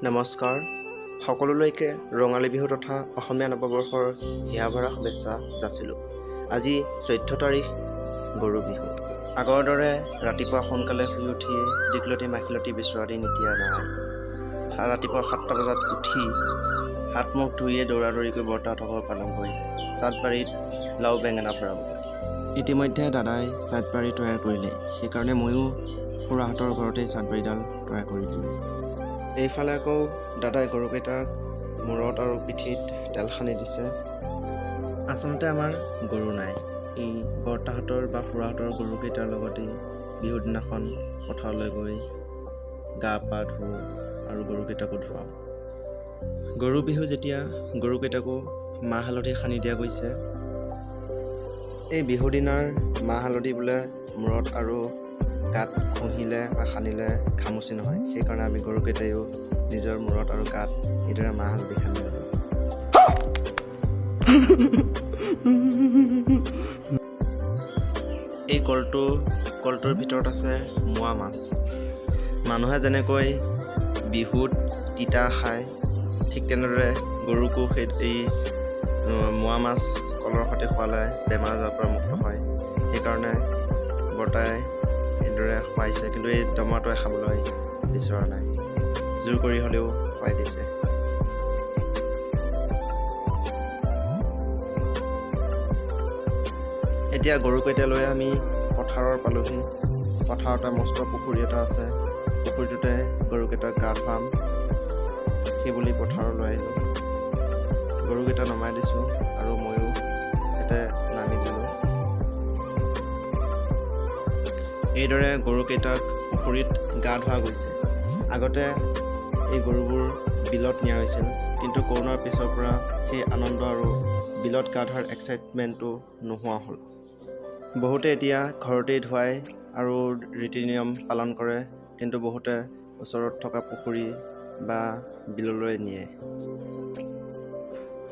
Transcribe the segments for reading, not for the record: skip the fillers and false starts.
নমস্কাৰ সকলোলৈকে ৰঙালী বিহু তথা অসমীয়া নৱবৰ্ষৰ হিয়া ভৰা শুভেচ্ছা যাচিলোঁ। আজি 14 তাৰিখ গৰু বিহু। আগৰ দৰে ৰাতিপুৱা সোনকালে শুই উঠিয়ে দীঘলতি মাখিলতি বিচৰা দিন এতিয়া নাই। ৰাতিপুৱা 7টা বজাত উঠি হাত মুখ ধুইয়ে দৌৰা দৌৰিকৈ বৰ্তাহঁতৰ ঘৰ পালোঁগৈ চাটবাৰীত লাও বেঙেনা ভৰাবলৈ। ইতিমধ্যে দাদাই চাটবাৰী তৈয়াৰ কৰিলে, সেইকাৰণে ময়ো খুৰাহঁতৰ ঘৰতেই চাটবাৰীডাল তৈয়াৰ কৰি দিলোঁ। এইফালে আকৌ দাদাই গৰুকেইটাক মূৰত আৰু পিঠিত তেল সানি দিছে। আচলতে আমাৰ গৰু নাই, এই বৰ্তাহঁতৰ বা খুৰাহঁতৰ গৰুকেইটাৰ লগতেই বিহুৰ দিনাখন পথাৰলৈ গৈ গা পা ধুওঁ আৰু গৰুকেইটাকো ধুৱাওঁ। গৰু বিহু যেতিয়া গৰুকেইটাকো মাহ হালধি সানি দিয়া গৈছে। এই বিহুৰ দিনাৰ মাহ হালধি বোলে মূৰত আৰু গাত ঘঁহিলে বা সানিলে ঘামুচি নহয়, সেইকাৰণে আমি গৰুকেইটায়ো নিজৰ মূৰত আৰু গাত এইদৰে মাহ হালধি সানি ল'লোঁ। এই কলটোৰ ভিতৰত আছে মোৱা মাছ। মানুহে যেনেকৈ বিহুত তিতা খায়, ঠিক তেনেদৰে গৰুকো এই মোৱা মাছ কলৰ সৈতে খোৱালে বেমাৰ আজাৰৰ পৰা মুক্ত হয়। সেইকাৰণে বৰ্তাই এইদৰে খুৱাইছে, কিন্তু এই দমৰাটোৱে খাবলৈ বিচৰা নাই, জোৰ কৰি হ'লেও খুৱাই দিছে। এতিয়া গৰুকেইটা লৈ আমি পথাৰৰ পালোহি। পথাৰতে মস্ত পুখুৰী এটা আছে, পুখুৰীটোতে গৰুকেইটাক গা ধুৱাম সেই বুলি পথাৰলৈ আহিলোঁ। গৰুকেইটা নমাই দিছোঁ আৰু ময়ো ইয়াতে নামি দিলোঁ। এইদৰে গৰুকেইটাক পুখুৰীত গা ধোৱা গৈছে। আগতে এই গৰুবোৰ বিলত নিয়া হৈছিল, কিন্তু কৰোণাৰ পিছৰ পৰা সেই আনন্দ আৰু বিলত গা ধোৱাৰ এক্সাইটমেণ্টটো নোহোৱা হ'ল। বহুতে এতিয়া ঘৰতেই ধুৱায় আৰু ৰীতি নিয়ম পালন কৰে, কিন্তু বহুতে ওচৰত থকা পুখুৰী বা বিললৈ নিয়ে।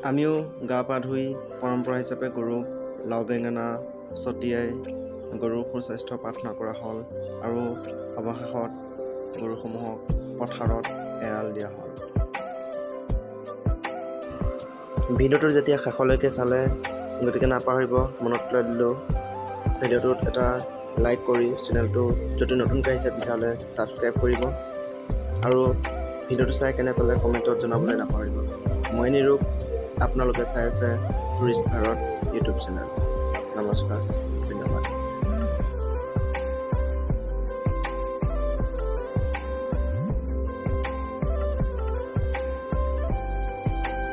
আমিও গা পা ধুই পৰম্পৰা হিচাপে গৰুক লাও বেঙেনা ছটিয়াই গৰুৰ সুস্বাস্থ্য প্ৰাৰ্থনা কৰা হ'ল আৰু অৱশেষত গৰুসমূহক পথাৰত এৰাল দিয়া হ'ল। ভিডিঅ'টো যেতিয়া শেষলৈকে চালে, গতিকে নাপাহৰিব, মনত পেলাই দিলোঁ, ভিডিঅ'টোত এটা লাইক কৰি চেনেলটো যদি নতুনকৈ আহিছে তেতিয়াহ'লে ছাবস্ক্ৰাইব কৰিব আৰু ভিডিঅ'টো চাই কেনে পালে কমেণ্টত জনাবলৈ নাপাহৰিব। মই নিৰূপ, আপোনালোকে চাই আছে টুৰিষ্ট ভাৰত ইউটিউব চেনেল। নমস্কাৰ, ধন্যবাদ।